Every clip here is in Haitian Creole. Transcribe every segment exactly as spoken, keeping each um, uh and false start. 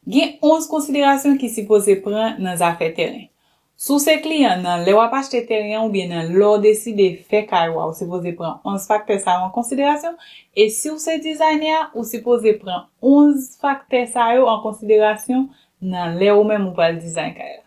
Gen onz konsiderasyon ki sipoze pran nan zafè teren. Si w se kliyan, nan lè w ap achte teren an oubyen nan lè w deside fè kay ou a, ou sipoze pran onz faktè sa yo an konsiderasyon. E si w se dizayner a, ou sipoze pran onz faktè sa yo an konsiderasyon nan lè ou menm ou pral dizayn kay la.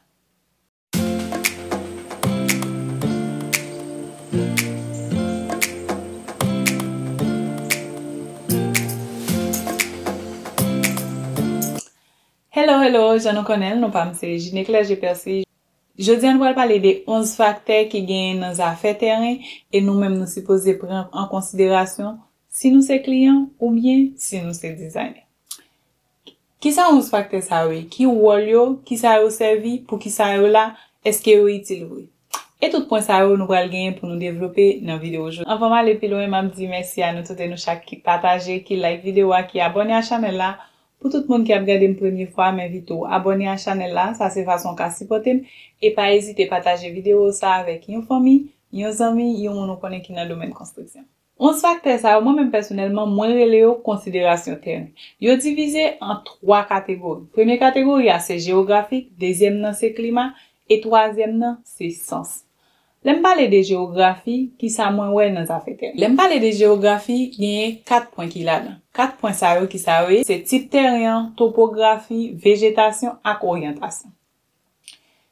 Hello, hello, jan nou konnen l, non pa m se Gineclaire G Percy. Jodi a nou pral pale de onz faktè ki genyen nan zafè teren e nou menm nou sipoze pran an konsiderasyon si nou se kliyan oubyen si nou se dizayner. Kisa onz faktè sa yo ye? Ki wòl yo? Kisa yo sèvi? Poukisa yo la? Èske yo itil vre? E tout pwen sa yo nou pral genyen pou nou devlope nan videyo jodi. Anvan m ale pi lwen, m ap di mèsi a nou tout e nou chak ki pataje, ki like videyo a, ki abòne a chanèl la. Pou tout moun ki ap gade m premye fwa, m envite w abòne a chanèl la, sa se fason w ka sipòte m. E pa ezite pataje videyo sa avèk yon fanmi, yon zanmi, yon moun ou konnen ki nan domèn konstriksyon. Onz faktè sa yo, mwen menm pèsonèlman, mwen rele yo konsiderasyon teren. Yo divize an twa kategori. Premye kategori a se jewografik, dezyèm nan se klima, e twazyèm nan se sans. Lè m pale de jewografi, kisa mwen wè nan zafè teren? Lè m pale de jewografi, genyen kat pwen ki ladan. Kat pwen sa yo, kisa yo ye? Se tip teren an, topografi, vejetasyon ak oryantasyon.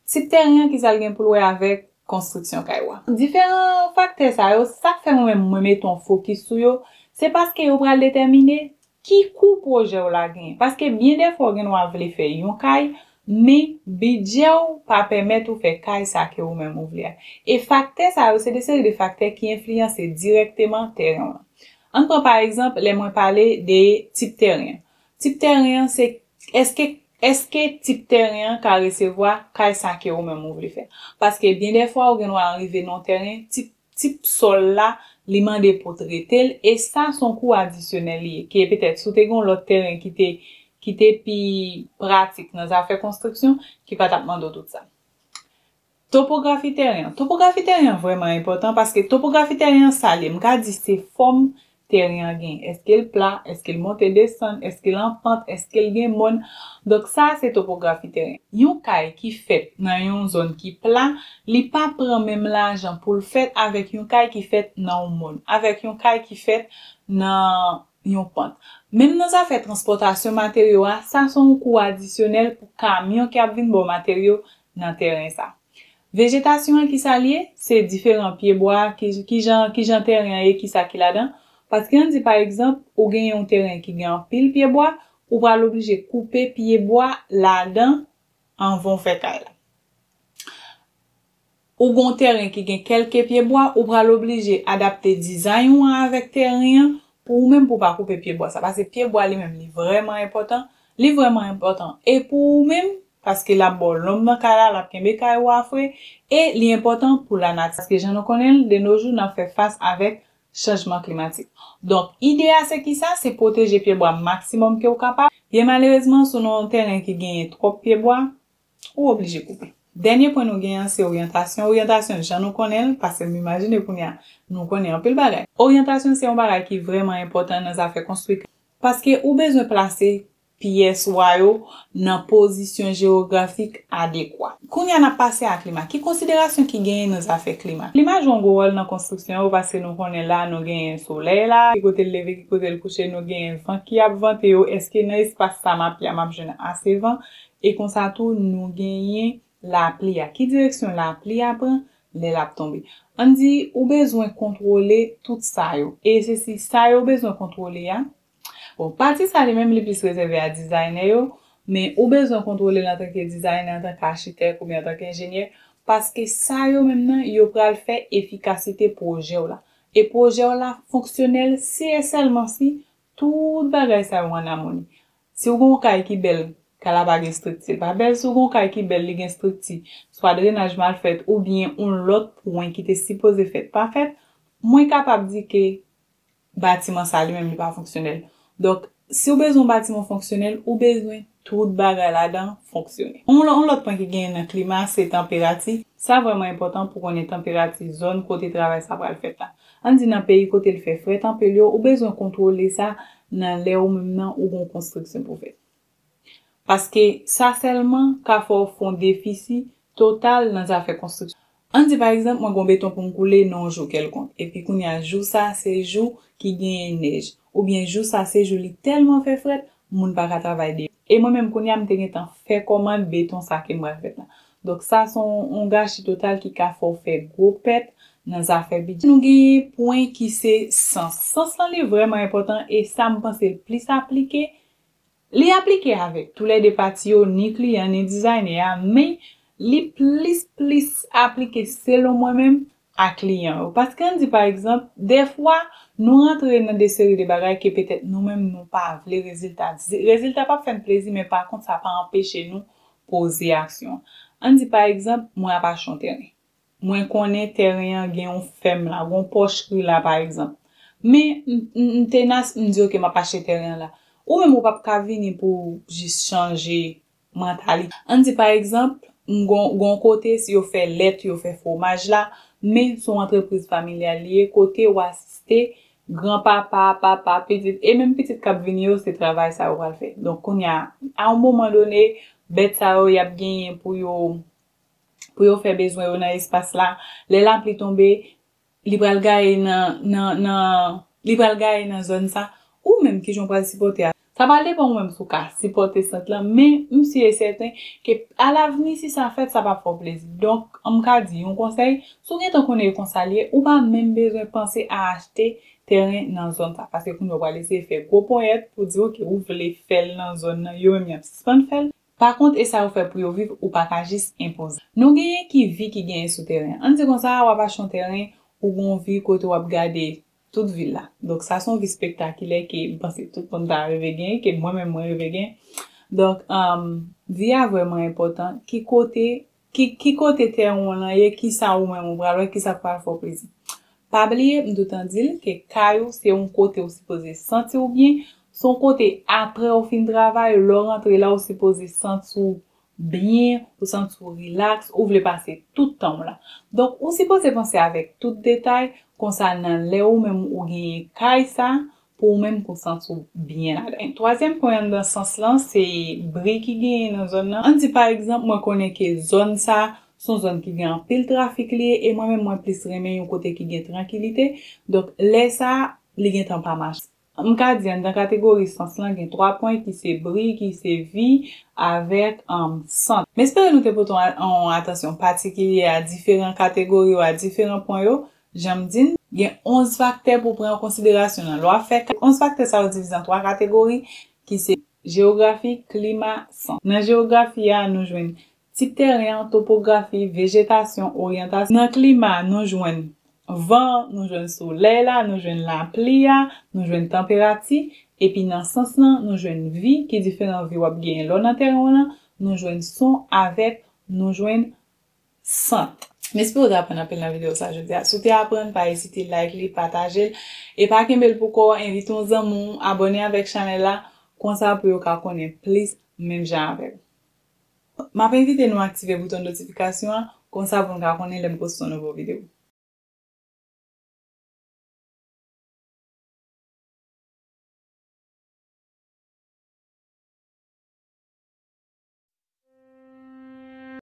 Tip teren an, kisa l gen pou l wè avèk konstriksyon kay ou a? Diferan faktè sa yo, sa k fè mwen menm mwen mete yon fokis sou yo, se paske yo pral detèmine ki kou pwojè w la genyen. Paske byen dèfwa w gen dwa vle fè yon kay, men bidjè w pa pèmèt ou fè kay sa ke ou menm ou vle a. E faktè sa yo, se de seri de faktè ki enfliyanse dirèkteman teren w lan. Ann pran pa egzanp, lè mwen pale de tip teren an. Tip teren an, se èske, èske tip teren an ka resevwa kay sa ke ou menm ou vle fè? Paske byen dèfwa, ou gen dwa rive nan yon teren, tip, tip sòl la, li mande pou trete l, e sa se yon kou adisyonèl li ye, ke petèt si w te gen yon lòt teren ki te, ki te pi pratik nan zafè konstriksyon, ki pa t ap mande w tout sa. Topografi teren an. Topografi teren an vrèman enpòtan paske topografi teren an sa l ye? M ka di se fòm teren an gen. Èske l pla? Èske l monte desann? Èske l an pant? Èske l gen mòn? Donk sa se topografi teren. Yon kay ki fèt nan yon zòn ki pla, li pa pran menm lajan pou l fèt avèk yon kay ki fèt nan yon mòn, avèk yon kay ki fèt nan yon pant. Menm nan zafè transpòtasyon materyo a, sa se yon kou adisyonèl pou kamyon ki ap vin ba w materyo nan teren sa. Vejetasyon an, kisa l ye? Se diferan pyebwa, ki, ki jan, ki jan teren an ye, kisa ki ladan. Paske ann di pa egzanp, ou gen yon teren ki gen anpil pyebwa, ou pral oblije koupe pyebwa ladan anvan w fè kay la. Ou gen yon teren ki gen kèlke pyebwa, ou pral oblije adapte dizay ou an avèk teren an pou ou menm pou w pa koupe pyebwa sa. Paske pyebwa li menm li vrèman enpòtan, li vrèman enpòtan e pou ou menm, paske l ap ba w lonb nan kay la, l ap kenbe kay ou a fre, e li enpòtan pou lanati. Paske jan nou konnen l, de nos jours, n ap fè fas avèk chanjman klimatik. Donk, ide a se kisa? Se pwoteje pyebwa maksimòm ke w kapab. Byen malerezman, si w nan yon teren ki genyen twòp pyebwa, ou oblije koupe. Dènye pwen nou gen an se oryantasyon. Oryantasyon, jan nou konnen l, paske m imajine kounye a, nou konnen anpil bagay. Oryantasyon se yon bagay ki vrèman enpòtan nan zafè konstwi. Paske ou bezwen plase pyès ou a yo nan pozisyon jewografik adekwa. Kounye a n ap pase a klima. Ki konsiderasyon ki genyen nan zafè klima? Klima jwe yon gwo wòl nan konstriksyon yo paske nou konnen la nou genyen solèy la, ki kote l leve, ki kote l kouche, nou genyen van ki ap vante yo. Èske nan espas sa m ap ye a m ap jwenn ase van? E konsa tou, nou genyen lapli a. Ki direksyon lapli a pran lè l ap tonbe? Ann di, ou bezwen kontwole tout sa yo. E se si sa yo bezwen kontwole a. Bon, pati sa li menm li plis rezève a dizayner yo, men ou bezwen kontwole l antanke dizayner, antanke achitèk oubyen antanke enjenyè, paske sa yo menm nan, yo pral fè efikasite pwojè w la. E pwojè w la fonksyonèl si e sèlman si tout bagay sa yo an amoni. Si w gen yon kay ki bèl, kay la pa gen estrikti, l pa bèl. Si w gen yon kay ki bèl, li gen estrikti, swa drenaj mal fèt oubyen yon lòt pwen ki te sipoze fèt pa fèt, mwen kapab di ke batiman sa li menm li pa fonksyonèl. Donk, si w bezwen yon batiman fonksyonèl, ou bezwen tout bagay ladan fonksyone. Yon lò-, yon lòt pwen ki genyen nan klima, se tanperati. Sa vrèman enpòtan pou konnen tanperati zòn kote travay sa pral fèt la. Ann di nan peyi kote l fè frèt anpil yo, ou bezwen kontwole sa nan lè ou menm nan ou gen yon konstriksyon pou fè. Paske sa sèlman ka fè w fè yon defisi total nan zafè konstriksyon. Ann di pa egzanp, mwen gen yon beton pou m koule nan yon jou kèlkonk. Epi kounye a, jou sa, se jou ki genyen nèj. Oubyen jou sa, se jou li tèlman fè frèt, moun pa ka travay deyò. E mwen menm kounye a, m te gentan fè kòmand beton sa ke m pral fè la. Donk sa se yon, yon gachi total ki ka fè w fè gwo pèt nan zafè bidjè. Nou genyen pwen ki se sans. Sans lan li vrèman enpòtan e sa m panse l plis aplike. Li aplike avèk toulède pati yo, ni kliyan ni dizayne a, men li plis plis aplike selon mwen menm a kliyan yo. Paske ann di pa egzanp, dèfwa nou rantre nan de seri de bagay ke petèt nou menm nou pa vle rezilta. Rezilta p ap fè n plezi, men pa kont sa pa anpeche nou poze aksyon. Ann di pa egzanp, mwen ap achte yon tèren. Mwen konnen tèren an gen yon fèm la, gen yon pòchri la pa egzanp. Men m, m, m tenas, m di oke m ap achte tèren an la. Ou menm ou p ap ka vini pou w jis chanje mantalite. Ann di pa egzanp, m gon, gon kote si yo fè lèt, yo fè fwomaj la, men se yon antrepriz familyal li ye, kote w asiste granpapa, papa, pitit, e menm pitit k ap vini yo, se travay sa yo pral fè. Donk kounye a, a yon moman done, bèt sa yo, y ap genyen pou yo, pou yo fè bezwen yo nan espas la. Lè lapli tonbe, li pral gaye nan, nan, nan, li pral gaye nan zòn sa. Ou menm kijan w pral sipòte a? Sa pral depann ou menm si w ka sipòte sant lan, men m si e sèten ke alavni si sa fèt, sa p ap fè w plezi. Donk, m ka di yon konsèy, si w gentan konnen e konsa l ye, ou pa menm bezwen panse a achte tèren nan zòn sa. Paske kounye a w pral eseye fè gwo ponyèt pou di oke ou vle fè l nan zòn nan, yo menm y ap sispann fè l. Pa kont, e sa yo fè pou yo viv, ou pa ka jis enpoze. Nou genyen ki vi ki genyen sou tèren. Ann di konsa, w ap achte yon tèren, ou gen yon vi kote w ap gade tout vil la. Donk sa se yon vi spektakilè ke m panse tout moun ta reve genyen, ke mwen menm mwen reve genyen. Donk, um, vi a vrèman enpòtan. Ki kote, ki, ki kote tèren w lan ye, kisa ou menm ou pral wè, kisa k pral fè w plezi. Pa bliye, m toutan di l ke kay ou se yon kote ou sipoze santi w byen, se yon kote apre ou fin travay, lè w rantre la ou sipoze santi w byen, ou santi w rilaks, ou vle pase tout tan w la. Donk, ou sipoze panse avèk tout detay, konsa nan lè ou menm ou genyen kay sa, pou ou menm pou w santi w byen ladan. Twazyèm pwen anndan sans lan, se bri ki genyen nan zòn nan. Ann di pa egzanp, mwen konnen ke zòn sa, se yon zòn ki gen anpil trafik li ye, e mwen menm mwen plis renmen yon kote ki gen trankilite. Donk, lè sa, li gentan pa mache. M ka di anndan kategori sans lan gen twa pwen ki se bri, ki se vi, avèk, um, sant. M espere nou te pote yon, yon atansyon patikilye a diferan kategori yo, a diferan pwen yo. Jan m di n, gen onz faktè pou pran an konsiderasyon nan. Lè w ap fè ka-, onz faktè sa yo divize an twa kategori, ki se jewografi, klima, sant. Nan jewografi a, nou jwenn tip tèren an, topografi, vejetasyon, oryantasyon. Nan klima, nou jwenn van an, nou jwenn solèy la, nou jwenn lapli a, nou jwenn tanperati, epi nan sans lan, nou jwenn vi, ki diferan vi w ap genyen lè w nan tèren w lan, nou jwenn son avèk, nou jwenn sant. M espere w te aprann anpil nan videyo sa jodi a. Si w te aprann, pa ezite like li, pataje l, e pa kenbe l pou kò w, envite yon zanmi w abòne avèk chanèl la, konsa pou yo ka konnen plis menm jan avè w. M ap envite nou aktive bouton notifikasyon an, konsa pou n ka konnen lè m poste yon nouvo videyo.